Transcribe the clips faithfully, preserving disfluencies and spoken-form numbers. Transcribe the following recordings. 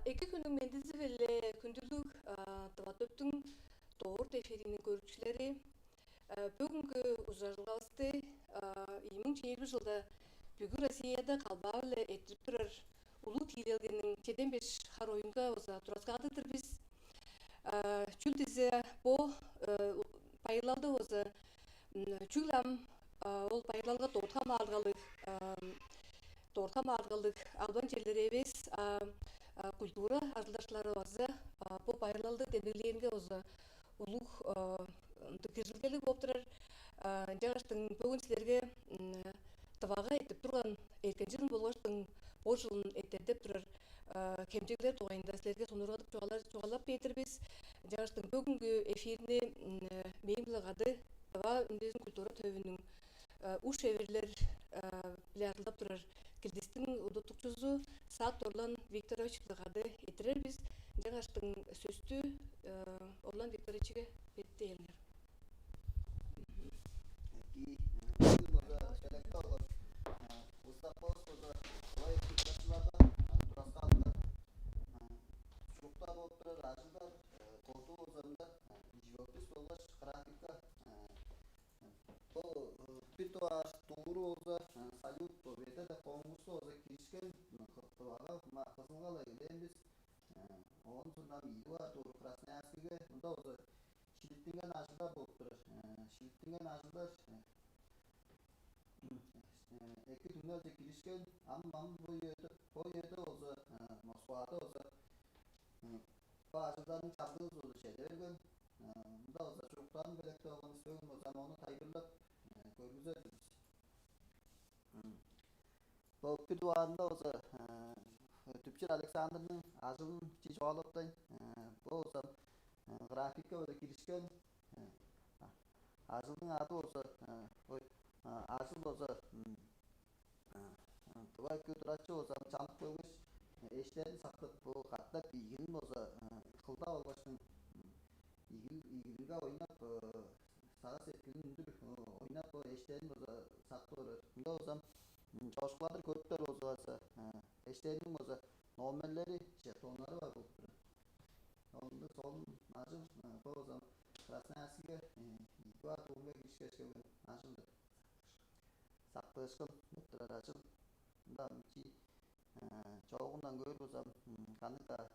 Эки хүннүң мендизи-биле, хүндүлүг, а, Тыва төптүң дорт эфириниң көрүкчүлери, а, бөгүнгү ужуражылгавысты, а, ийи муң чээрби чылда бүгү Россияда калбаа-биле эрттирип турар улуг тиилелгениң чеден беш хар оюнга база тураскаадыр-дыр бис. А, чүл дизе бо, э, байырлалды база, м, чүгле ам, а, ол байырлалга дорт хамаарылгалыг, а, дорт хамаарылгалыг албан черлер эвес, а, а, культура ажылдакчылары база, а, бо байырлалды демдеглээринге база улуг, а, ындыг киржилгелиг болуп турар. А, ынчангаштың бөгүн силерге, м, Тывага эртип турган эрткен чылын болгаштың бо чылын эртер деп турар, а, хемчеглер дугайында силерге сонуургадып чугаалар, чугаалап бээр-дир бис. Ынчангаштың бөгүнгү эфирни, м, мээң-биле кады Тыва үндезин культура төвүнүң, а, уш эверлер, а, биле ажылдап турар килдистиң удуртукчузу Сат Орлан Викторович-биле кады эрттирер бис. Ынчангаштың сөстү, э, Орлан Викторовичиге берип ээлиңер. Эки, бүгүн база белекте олар, э, Устап Бос база былай кыргычлардан, э, тураскаалдар, э, чуруктар болуп турар, ажылдар, э, колдуу болза мында, э, живопись болгаш графика, э, бо, э, бир дугаар тууру болза, э, «Салют Победы» деп конкурсу болза киришкен, э, Тывага, мына, Кызылга-ла эгелээн бис. Э, оон соонда ийи дугаар тууру Красноярскиге, мында болза шилиттинген ажылдар болуп турар. Э, шилиттинген ажылдар, э, э, эки түңнелче киришкен, ам, ам бо үеде, бо үеде болза, э, Москвада болза, э, бо ажылдарның чамдыызы болза чеде берген. Э, мында болза чуруктарын белеткеп алган бис, бөгүн болза ам ону тайылбырлап, э, көргүзер-дир бис. М. Бо бир дугаарында болза, э, Дүпчүр Александрның ажылын чии чугаалаптайн. Э, бо болза, э, графика болза киришкен, э, а-, ажылдың ады болза, э, ой, а, ажыл болза, м, а, а, тыва эки турачы болза чанып келгеш, э, эштерин сактып, бо катап ийигин болза, э, кылдап алгаштың, м, ийигил-, ийигилинге ойнап, э, сагыш-сеткилин үндүр, э, ойнап, бо эштерин болза сактып орар. Мында болза, м, чоокшуладыр көрүптер болза, э, эштериниң болза номерлери, жетоннары бар болуп турар. Ол ындыг солун ажыл, э, бо болза Красноярскиге, э, ийи дугаар туурунга киришкеш келген ажыл-дыр. Сактыышкын деп турар ажыл. Мында ам чии, э, чоогундан көөр болза, м, кандыг-даа,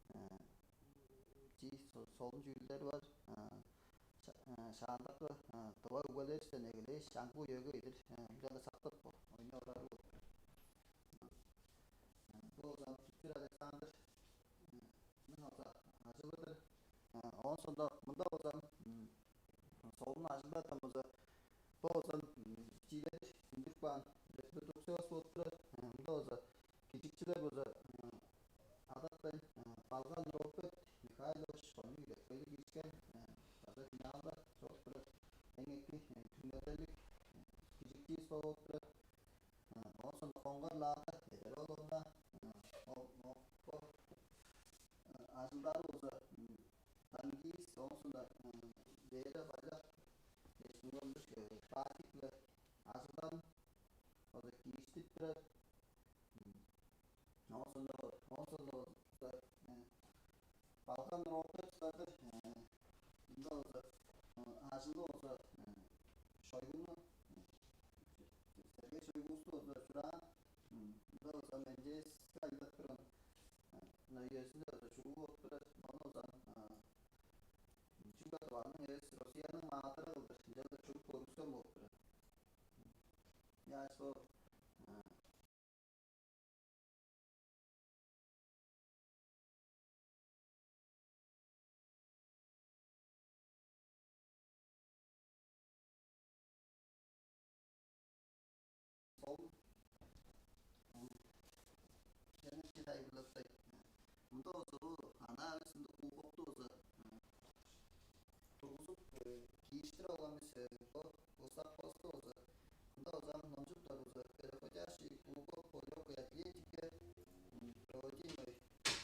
э, чии со-, солун чүүлдер бар. Э, ша-, э, шаандакы, э, тыва өгбелеривистен эгелээш, аңгы үеге чедир, э, ынчалдыр сактып ойнап орары болуп турар. Э, бо болза Дүпчүр Александр, э, ның болза ажылы-дыр. Э, оон соонда мында болза, м, солун ажылдардан болза, бо болза, м, чииледир үндүрүп каан репродукциявыс болуп турар. Э, мында болза киржикчилер болза, э, адатпайн, э, Балган Роберт Михайлович, Хонук Илек-Бейлиг киришкен, э, база финалда чоруп турар. Эң эки, э, түңнелдерлиг, э, киржикчивис болуп турар. Э, оон соонда Коңгар Лада Эдер-ооловна, э, ол, ол, бо, э, ажылдары болза, м, танкист, оон соонда, м, Вера Баляк, эштиң көрүндүк, э, пластик-биле ажылдарын база киириштирип турар. М, оон соонда, оон соонда, э, Балган Роберт-биле, э, мында болза, э, ажылы болза, э, Шойгуну, э, Сергей Шойгувусту болза чураан, м, мында болза Менделеевске ажылдап турган, э, мына үезинде болза чуруу болуп турар. Ону болза, э, чүгле Тываның эвес, Россияның маадыры кылдыр ынчалдыр чуруп көргүскен болуп турар. Я, что, э, Ол, м, чемишти тайылбырлаптай. Мында болза бо анаавыс ындыг кубокту болза, м, тургузуп, э, киириштирип алган бис, э, бо Устап Босту болза. Мында болза ам номчуптар болза: «Переходящий кубок по лёгкой атлетике, м, проводимой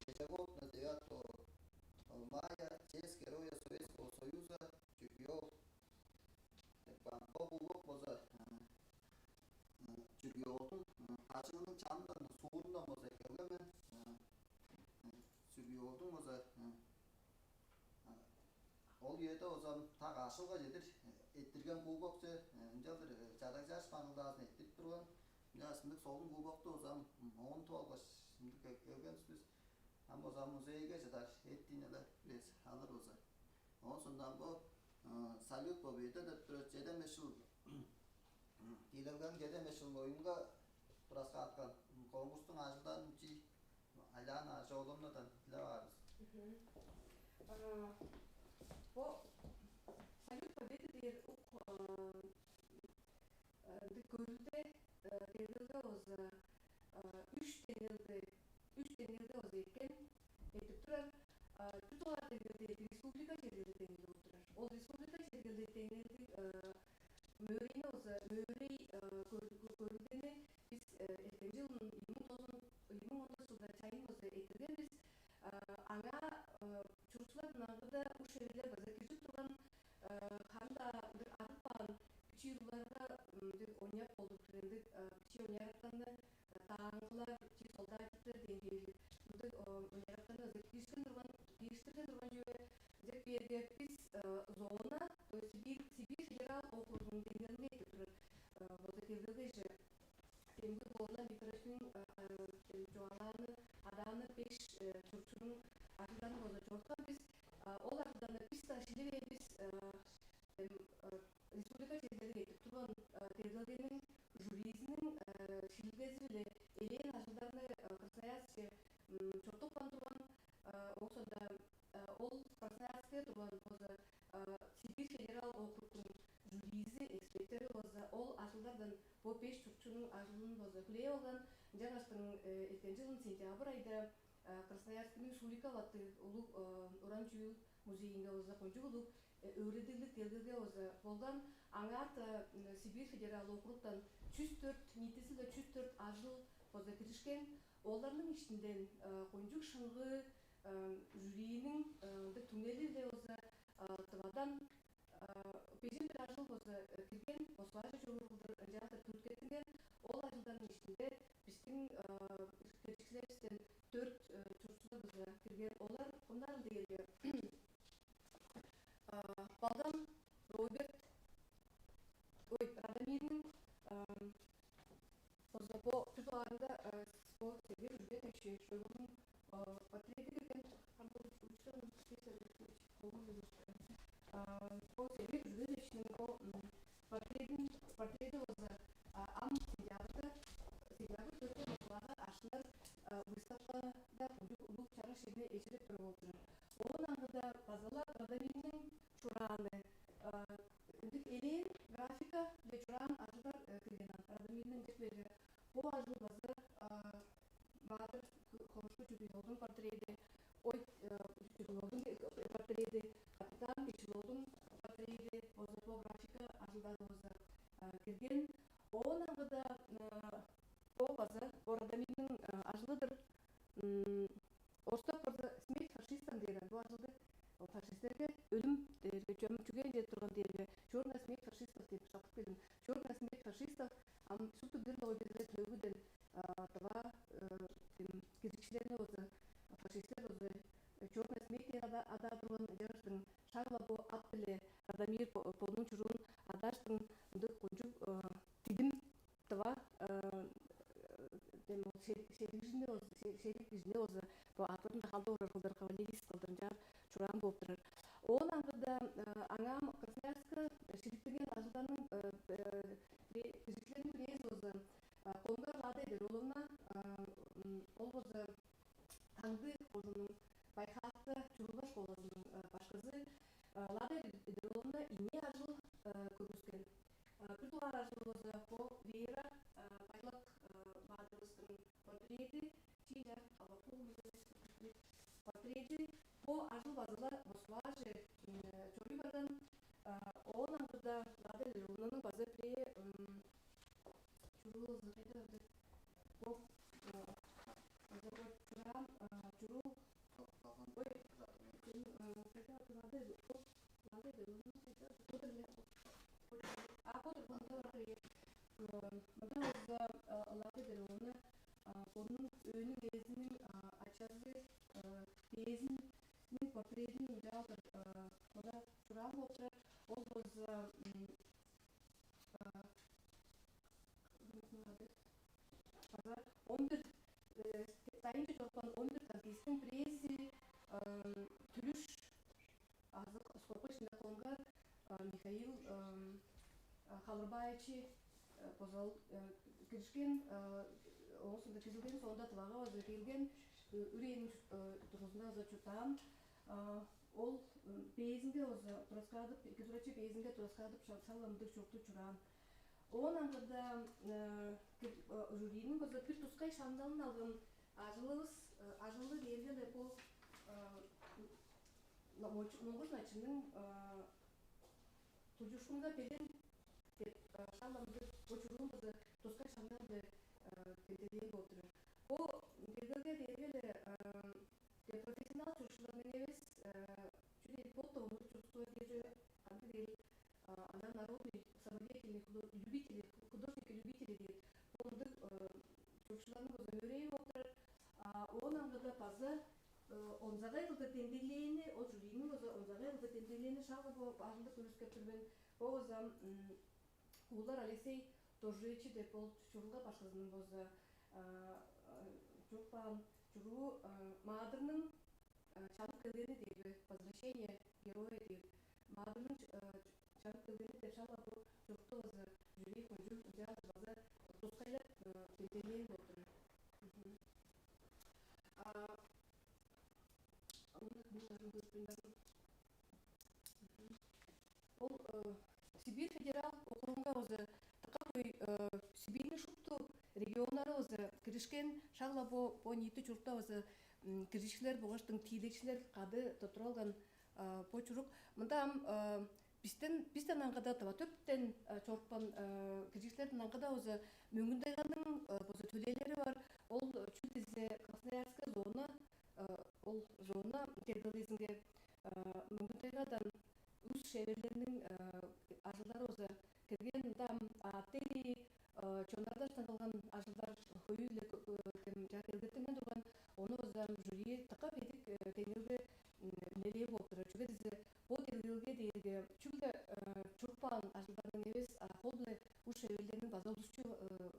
ежегодно девятого мая в честь Героя Советского Союза Чүргүй-оол». Деп каан. Бо кубок болза, э, э, Чүргүй-оолдуң, э, бажыңының чанындан, суурундан болза эккелген мен. Э, э, Ол үеде озам так ашылга чедир эттирген кубокче ынчалдыр чадаг чаш баңылдаазын эттирип турган. Ынча ындыг солун кубокту озам оон тоолгаш ындыг келгенбиз бис. Ам озам музейге чыдар эттиин эле бирээзи алыр болза. Оон соондан бо салют Победы деп турар чеден беш жыл Тиилелгениң чеден беш чыл оюнга тураскааткан конкурстуң ажылдарын чи Айлаана Чоолумнадан дилеп аарбыз. Бо Салют Победы дээр ук ындыг көрүлде делгелге болза үч деңнелди үч деңнелде болза эткен, этип турар. Чү дугаар деңнелде республика чергелдиг деңнелде болуп турар. Ол республика чергелдиг деңнелдиг мөөрейни болза мөөрей көрүлдени бис эрткен чылын ийи муң тозун ийи муң он тос чылда чайын болза эттирген бис. Аңаа чурукчулар ынаңгыда уш эвелер база киржип турган, харын-даа ындыг арып каан бичии уругларга ындыг ойнап болдур турган ындыг бичии ойнаарактарны, дааныглар, бичии солдатиктер дээн хевирлиг ындыг ойнаарактарны база кииришкен турган, киириштирген турган чүве. Ынчап кээрге бис зона, то есть Сибирь, Сибирь федерал округунуң деңнелинге этип турар болза келгелгеже демги Боолдан Викторовичтиң чугаалааны, адааны беш чурукчунуң ажылдарын болза чоруткан бис. Ол ажылдарны бис-даа шилип эвес, республика чергелиг этип турган делгелгениң жюризиниң шилилгези-биле элээн ажылдарны Красноярскиже чорудупкан турган. Ооң соонда ол Красноярскиде турган болза Сибирь федерал округтуң жюризи, эксперттери болза ол ажылдардан бо беш чурукчунуң ажылын болза хүлээп алган. Ынчангаштың эрткен чылын сентябрь айда Красноярскиниң Суриков аттыг улуг уран чүүл музейинге болза кончуг улуг өөредиглиг делгелге болза болган. Аңаа-даа Сибирь федерал округтан чүс дөрт, ниитизи-биле чүс дөрт ажыл болза киришкен. Оларның иштинден кончуг шыңгыы жюриниң ындыг түңнели-биле болза Тывадан бежен бир ажыл болза кирген, Москваже чоруур кылдыр ынчаалдыр түрүткеттинген. Ол ажылдарның иштинде бистиң киржикчилеривистен дөрт чурукчулар болза кирген. Олар кымнар дээрге Балдан Роберт, ой, Радомирниң болза бо чүс дугаарында бо Сергей Ружбекович Шойгунуң портрети кирген. Ам бо учтан список бо Сергей Ружбековичтиң бо портредин, портрети болза ам сентябрьда, сентябрь дөртте Москвага ашкынар выставкада улуг чараш черни эжелеп турар болуп турар. Оон аңгыда база-ла Радомирниң чурааны, ындыг элээн графика-биле чураан ажылдар кирген. Радомирниң деп берге бо ажыл база Маадыр Хомушку Чүдүл-оолдуң портрети, ой, Чүдүл-оолдуң портрети, капитан Кечил-оолдуң портрети болза бо графика ажылдары болза кирген. Оон аңгыда бо база бо Радомирниң ажылы-дыр. Орустап болза «Смерть фашистам» дээр бо ажылды. Ол фашисттерге өлүм дээрге чүге ынча турган дээрге «Черная смерть фашистов» деп шаптып келдим. «Черная смерть фашистов» ам шупту билир-ле болгай бис, төөгүден Тыва киржикчилерни болза фашистер болза «Черная смерть» дээр адаар турган. Ынчангаштың шак-ла бо ат-биле Радомир бодунуң чуруун адааштың ындыг кончуг дидим Тыва дем ол шериг кижини болза, шериг кижини болза бо аъттарында халдып орар кылдыр, кавалерист кылдыр ынчаар чураан болуп турар. Оон аңгыда аңаа Красноярскиге шилиттинген ажылдарның киржикчилериниң бирээзи болза Конгар Лада Эдер-ооловна, ол болза Таңды кожууннуң Бай-Хаакта чурулга школазының башкызы. Лада Эдер-ооловна ийи ажыл көргүскен. Бир дугаар ажылы болза бо Вера Байлак маадырывыстың портрети, чиилер албак болур портрети. Бо ажыл база-ла Москваже чоруй барган. Оон аңгыда Лада Эдер-ооловнаның база бирээ чуруу болза кайда барды? Бо база бо чураан чуруу. Ой, кайда барды? Лада Эдер-ооловна кайда? Бо-дур эле. А, бо-дур, мында бар. Мында болза Лада Эдер-ооловна бодунуң өөнүң ээзиниң ачазы, дээзиниң портредин ынчаалдыр чураан болуп турар. Ол болза база он бир дайынче чорупкан он бир конкурстуң бирээзи, түрүш азы скобка ишинде конгар Михаил Халырбаевич база киришкен, ооң соонда киржилгениң соонда Тывага база келген, үрээниң дургузунда база чурттаан. Ол бээзинге база тураскаадып, эки турачы бээзинге тураскаадып, шалгамдыг чурукту чураан. Оон аңгыда жюриниң база бир тускай шаңналын алган ажылывыс, ажылы дээрге-ле бо Монгуш Начынның «Тулчуушкунга белен» деп шаңналдыг бо чуруун база тускай шаңнал-биле демдеглээн болуп турар. Бо делгелге дээрге-ле профессионал чурукчуларның эвес, чүдейик, бот догумнуг чурукчулар дээр, кандыг дээр, аңаа народный самодеятельный худо-, любители, художники-любители дээр, ол ындыг чурукчуларның база мөрээзи болуп турар. Оон аңгыда база онзагай кылдыр демдеглээни, ол жюриниң база онзагай кылдыр демдеглээни шак бо ажылды көргүзүп тур мен. Бо база Куулар Алексей Доржуевич деп, ол чурулга башкызының база чуруп каан чуруу «Маадырның чанып келгени» дээр бе, «Возвращение героя» дээр. «Маадырның чанып келгени» деп шак бо чурукту база жюри кончуг ынчаар база тускайлап демдеглээн болуп турар. Ол Сибирь федерал округунга база дыка хөй, Сибирьниң шупту регионнары база киришкен, шак-ла бо, бо ниити чурукта база киржикчилер болгаштың тиилекчилер кады туттуруп алган бо чурук. Мында ам бистен, бистен аңгыда, Тыва төптен чорупкан киржикчилерден аңгыда база Мөңгүн-Тайганың база төлээлери бар. Ол чүл дизе Красноярская зона, ол зона делгелгезинге Мөңгүн-Тайгадан ус-шеверлерниң ажылдары база кирген. Ында ам аът эли, чонар-даштан кылган ажылдар хөйү-ле дем чаа делгеттинген турган. Ону база ам жюри дыка бедик деңнелге үнелээн болуп турар. Чүге дизе бо делгелге дээрге чүгле чуруп каан ажылдарның эвес, а кол-биле ус-шеверлерниң база улусчу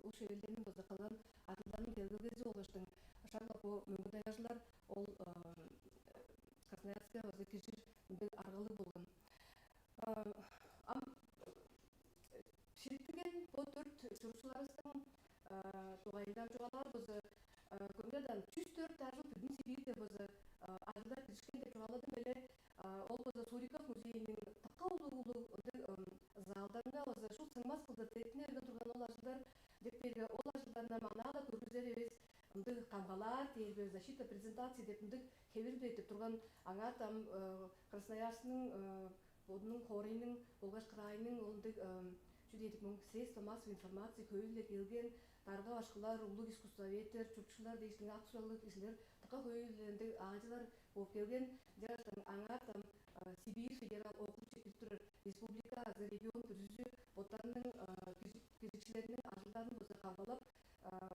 ус-шеверлерниң база кылган ажылдарының делгелгези болгаштың, шак-ла бо мөңгүн-тайгажылар ол Красноярскиге база киржир ындыг аргалыг болган. Ам шилиттинген бо дөрт чурукчуларывыстың дугайында чугаалаар болза, көңгүлден чүс дөрт ажыл бүдүн Сибирьде база ажылдар киришкен деп чугааладым эле. Ол база Суриков музейиниң дыка улуг-улуг ындыг залдарынга база шуут сыңмас кылдыр теттине берген турган ол ажылдар. Деп бээрге, ол ажылдарны маңаа-ла көргүзер эвес, ындыг камгалаар дээр бе, защита презентации деп ындыг хевирлер деп турган. Аңаа ам Красноярскиниң бодунуң хоорайның болгаш кырайының ол ындыг, чүү дээдик, муң средства массовой информации хөйү-ле келген, дарга-башкылар, улуг искусствоведтер, чурукчулар дээштиң, ак сураглыг кижилер, дыка хөйү-ле ындыг аалчылар болуп келген. Ынчангаштың аңаа ам Сибирь федерал округче кирип турар республика азы регион бүрүзү боттарының киржикчилериниң ажылдарын болза камгалап,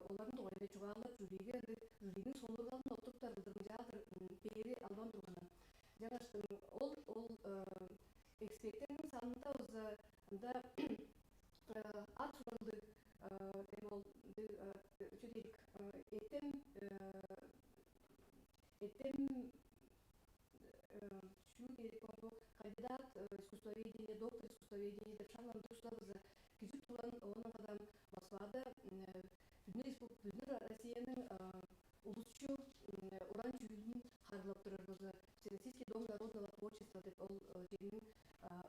оларның дугайында чугаалап, жюриге ындыг, жюриниң сонуургалын оттуруптар кылдыр мынчаалдыр бээри албан турган. Ынчангаштың ол, ол эксперттерниң санында болза ында ат сураглыг, эм ол ындыг, чүү дээрик, эртем, эртем, чүү дээрик, ол бо кандидат искусствоведения, доктор искусствоведения деп шак ындыг улустар база киржип турган. Оон аңгыда Москвада бүдүн респуб-, бүдүн Россияның улусчу уран чүүлүн харыылап турар болза, Всероссийский дом народного творчества деп ол черниң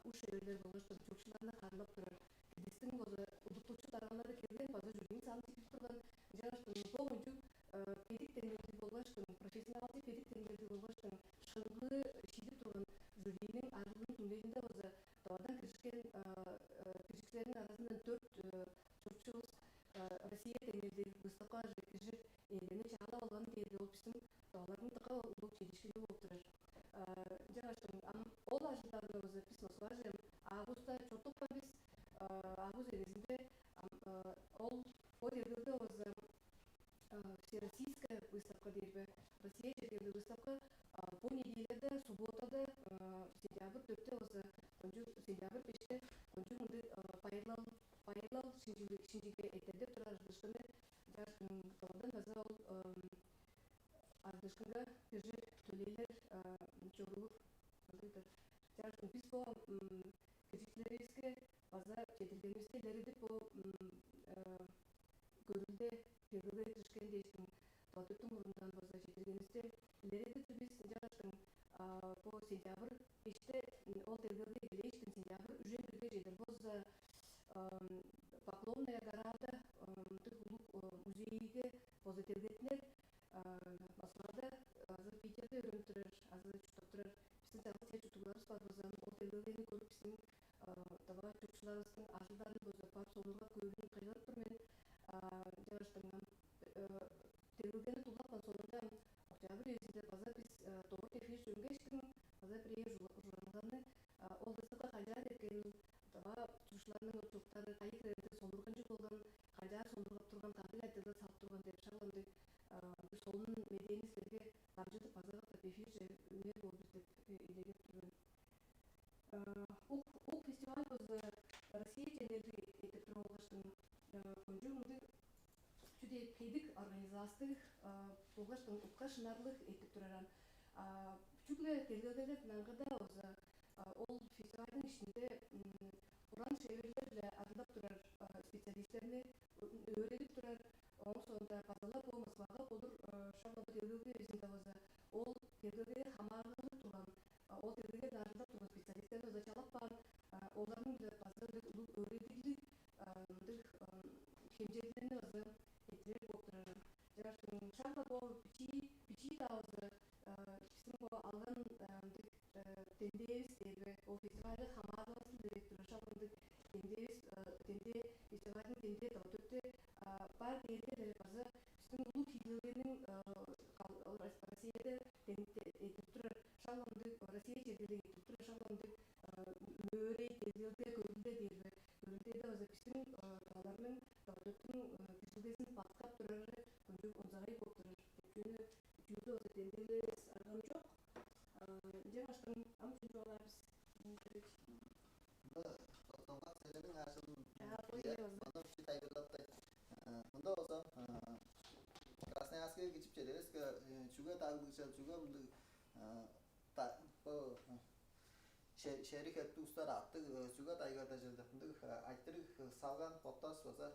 ус-шеверлер болгаш чурукчуларны харыылап турар. Бистиң болза удуртукчу даргалары келген, база жюриниң санын чиглип турган. Ынчангаштың бо кончуг бедик деңнелдиг болгаштың, профессионалчы бедик деңнелдиг болгаштың, шыңгыы шиидип турган жюриниң ажылының түңнелинде болза Тывадан киришкен киржикчилерниң аразындан дөрт чурукчувус Россия деңнелдеги выставкаже киржип, ээлерни чаалап алганы дээрге ол бистиң тываларның дыка улуг чедиишкини болуп турар. Ынчангаштың ам ол ажылдарны болза бис Москваже августта чорудупкан бис. шинчилиг шинчилге эртер деп турар ажыдыышкынны, чаштың долгундан база ол ажыдыышкынга киржир төлээлер чоруур ындыг-дыр. Чаштың бис бо киржикчилеривиске база чедиргенивисти илередип, бо көрүлде, делгелгеге киришкен дээштиң, Тываттың мурнундан база чедиргенивисти илередип тур бис. Ынчангаштың бо сентябрь беште ол делгелге эгелээштиң, сентябрь үжен бирге чедир болза Поклонная горада мындыг улуг музейге болза делгеттинер. Москвада азы Питерде өөренип турар азы чурттап турар бистиң чаңгыс чер чурттугларывыс бар болза, ол делгелгени көрүп, бистиң тыва чурукчуларывыстың ажылдарын болза барып сонуургап көөрүн кыйгырып тур мен. Ынчангаштың ам делгелгени дулаапкан соонда, октябрь үезинде база бис дорт эфирже үнгештиң, база бир ужурланманы, ол дыка канчаар эрткенин, тыва чурукчуларның чуруктары кайы хирелде сонуурганчыг болган, канчаар сонуургап турган, кандыг айтырыглар салып турган деп шак ындыг солун медээни силерге дамчыдып база катап эфирже үнер боор бис деп идегеп тур мен. Ук ук фестиваль база Россия чергелиг эртип туруп алгаштың, кончуг мындыг чү дээр, бедик организастыг болгаштың утка-шынарлыг эртип тураран. Чүгле делгелгелер аңгыда база ол фестивальдың ишинде уран шеверлер-биле ажылдап турар специалисттерни өөредип турар. Ооң соонда база-ла бо Москвага болур шак ындыг делгелге безин-даа база ол делгелгеге хамаарылгалыг турган, ол делгелгеге ажылдап турган специалисттерни база чалап каан, оларның-биле база ындыг улуг өөредиглиг ындыг хемчеглерни база эрттирер болуп турар. Чагаштың шак-ла бо бичии, бичии-даа база бистиң бо алган ындыг демдээвис дээрге, ол фестивальга хамаарылгазын директору шак ындыг демдээвис, демдээ, фестивальдың демдээ тыва төпте бар дээрге-ле, база бистиң улуг тиилелгениң Россияда эртип турар, шак ындыг Россия чергелиг эртип турар, шак ындыг мөөрей, делгелге, көрүлде дээрге, көрүлдеде база бистиң тываларның тыва төптүң киржилгезин бадыткап турары кончуг онзагай болуп турар деп чүнү чүүлдү база демдеглевес аргам чок. Ынчангаштың ам чүнү чугаалаар бис? Мында Доңгак Серенниң ажылын, аа, бо ийе, мында бо чүү тайылбырлапты. Мында болза Красноярскиге кижип чедивиске, чүге дагылыгжал, чүге мындыг, бо шери хептуустар аттыг, чүге тайгада чылдыр мындыг айтырыг салган боттас база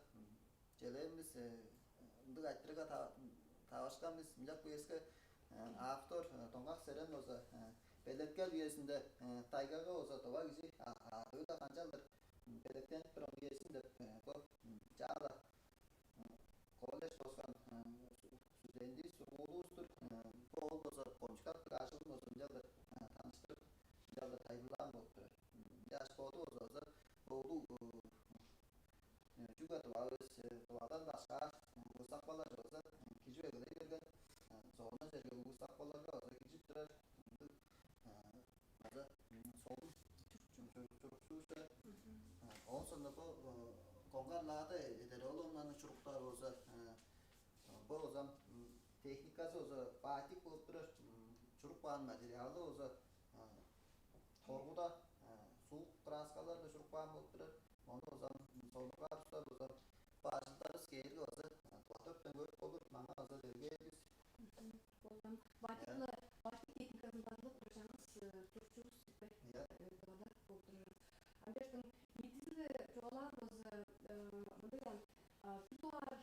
челээн бис, ындыг айтырыгга таварышкан бис. Мынчап кээске, автор Доңгак Серен болза белеткел үезинде тайгага болза тыва кижи аадыы-ла канчалдыр белеткенип турган үезин деп, бо чаа-ла колледж доскан студентивис, сургуулувус-тур. Бо ол болза кончуг аттыг ажылын болза ынчалдыр таныштырып, ынчалдыр тайылбырлаан болуп турар. Ынчаш боду болза база бо улуг чүге тыва эвес, тывадан башка устакпалар чогза кижи эгелей берген, соондан черге устакпаларга база кижип турар ындыг база солун чурукчувус-тур. Оон соонда бо Коңгар Лада Эдер-ооловнаның чуруктары болза, бо болза техниказы болза баатик болуп турар, чуруп каан материалы болза торгуда, суук краскаларга чуруп каан болуп турар. Ону база сонуургаар улустар база бо ажылдарывыс кээрге база Тыва төптен көрүп болур, маңаа база делгээргис. Болган баатик-ла, баатик техниказын бадылап турар чаңгыс чурукчувус деп бе? Тывада болуп турар. Ам бертин ниитизи-биле чугаалаар болза, мындыг ам, бир дугаар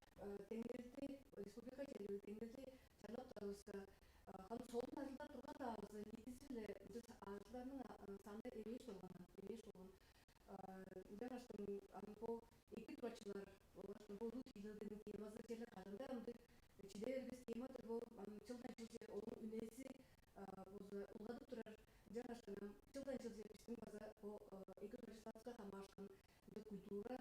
деңнелди, республика чергелиг деңнелди чарлап турарывыска, ам солун ажылдар турган-даа болза, ниитизи-биле ындыг ажылдарның саны эвээш болган, эвээш болган. Ынчангаштың ам бо эки турачылар болгаш бо улуг тиилелгениң темазы черле кажан-даа ындыг чиде бербес тема-дыр бо. Ам чылдан чылче ооң үнези болза улгадып турар. Ынчангаштың ам чылдан чылче бистиң база бо эки турачыларывыска хамаарышкан ындыг культура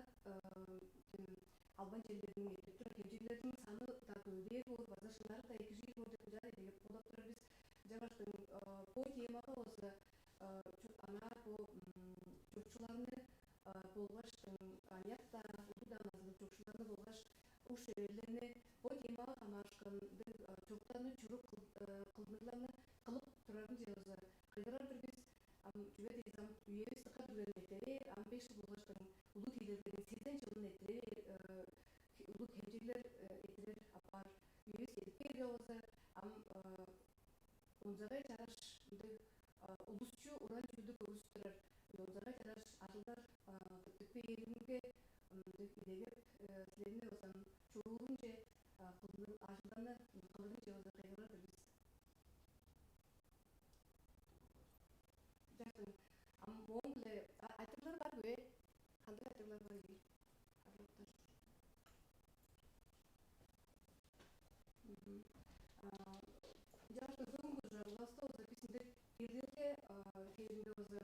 албан черлериниң эртип турар хемчеглериниң саны-даа көвүдээр боор, база шынары-даа экижиир боор деп ынчаар идегеп бодап турар бис. Ынчангаштың бо темага болза аңаа бо чурукчуларны болгаш аныяк-даа, улуг-даа назылыг чурукчуларны болгаш ус-шеверлерни бо темага хамаарышкан ындыг чуруктарны, чурук кылдыныгларны кылып турарын чыылза кыйгырар-дыр бис. Ам чүге дээрге ам үевис дыка дүрген эртер, ам беш чыл болгаштың улуг тиилелгениң сезен чылын эрттире бээр Силерге мындыг идегеп, силерни озан чуруулуңче кылдыр ажылданы кылырынче оза кыйгырар бис. Жактың ам моон биле айтырлар бар бе? Кандай айтырлар бар ийи? Арлыктар. Жакшы, бүгүн бужарылгавыста болза бис ынча кииргенге кээринге болза